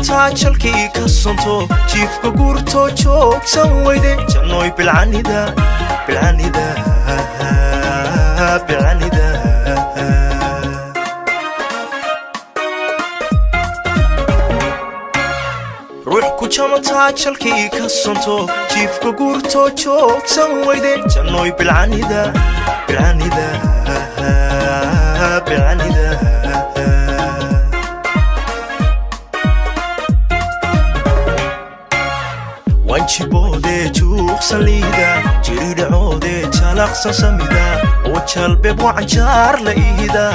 jamataa jalkii ka sonto, jiifka guurto joogsan weyde. Jannooy bilcanida, bilcanida, bilcanida. Ruux ku jamataa jalkii ka sonto, jiifka guurto joogsan weyde. Jannooy bilcanida, bilcanida, bilcanida. Wanjiboodee juuqsan liida, jiridhacoodee jalaqsan samida, oo jalbeeb wacanjaar la ihida.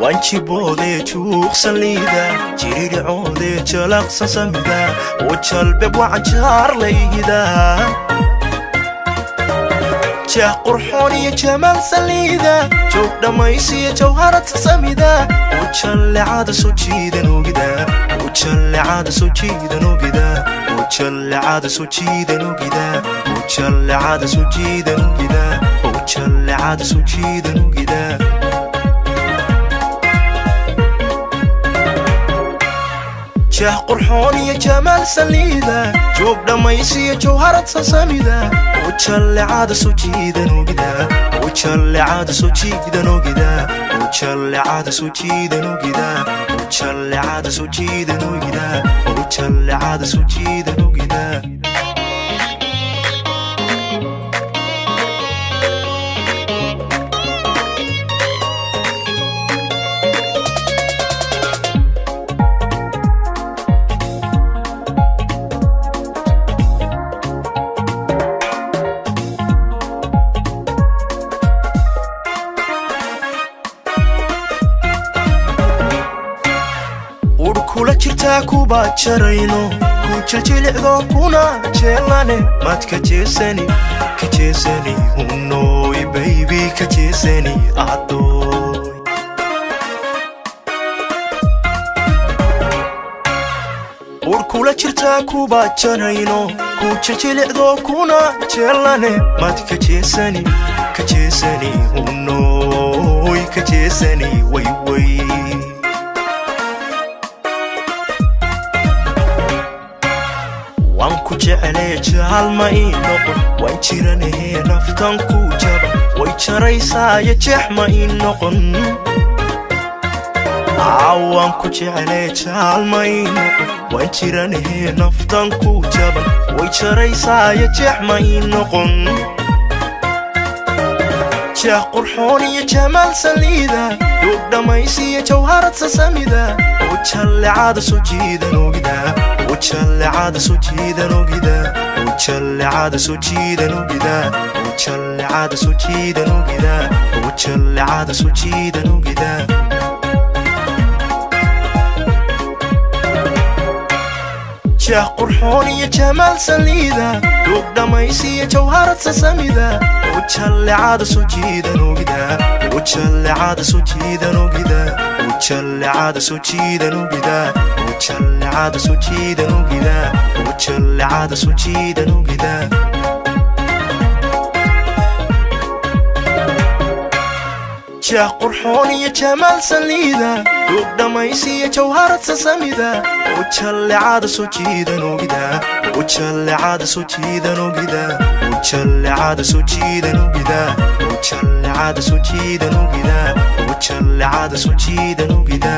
Wanjiboodee juuqsan liida, jiridhacoodee jalaqsan samida, oo jalbeeb wacanjaar la ihida. Jeex qurxoon iyo jamaal saliida, joog dhammaysiyo jawharad samida, oo jallecada soo jiidan ogida, oo jallecada soo jiidan ogida, oo jallecada soo jiidan ogida, oo jallecada soo jiidan ogida, oo jallecada soo jiidan ogida. Jeex qurxoon iyo jamaal saliida, joog dhammaysiyo jawharad sasamida, oo jallecada soo jiidan ogida, oo jallecada soo jiidan ogida, oo jallecada soo jiidan ogida, oo jallecada soo jiidan ogida, oo jallecada soo jiidan ogida. Ur kula jirtaa kuba jarayno, ku jiljilicdo kuna jeelane. Maad ka jeesani, ka jeesani hunooy baybi, ka jeesani adooy. Ur kula jirtaa kuba jarayno, ku jiljilicdo kuna jeelane. Maad ka jeesani, ka jeesani hunooy, ka jeesani wayway. Waan ku jecelee jaalma ii noqon, waan jiranahee naftan ku jaba way jaraysaayo, jeex ma ii noqon. Waan ku jecelee jaalma ii noqon, waan jiranahee naftan ku jaban way jaraysaayo, jeex ma ii noqon. Jeex qurxoon iyo jamaal saliida, duug dhammaysiyo jawharad sasamida, oo jallecada soo jiidan ogida, oo jallecada soo jiidan ogida, oo jallecada soo jiidan ogida, oo jallecada soo jiidan ogida, oo jallecada soo jiidan ogida. Jeex qurxoon iyo jamaal saliida, duug dhammaysiyo jawharad sasamida, oo jallecada soo jiidan ogida, oo jallecada soo jiidan ogida, oo jallecada soo jiidan ogida, oo jallecada soo jiidan ogida, oo jallecada soo jiidan ogida. Jeex qurxoon iyo jamaal saliida, duug dhammaysiyo jawharad sasamida, oo jallecada soo jiidan ogida, oo jallecada soo jiidan ogida, oo jallecada soo jiidan ogida, oo jallecada soo jiidan ogida, oo jallecada soo jiidan ogida.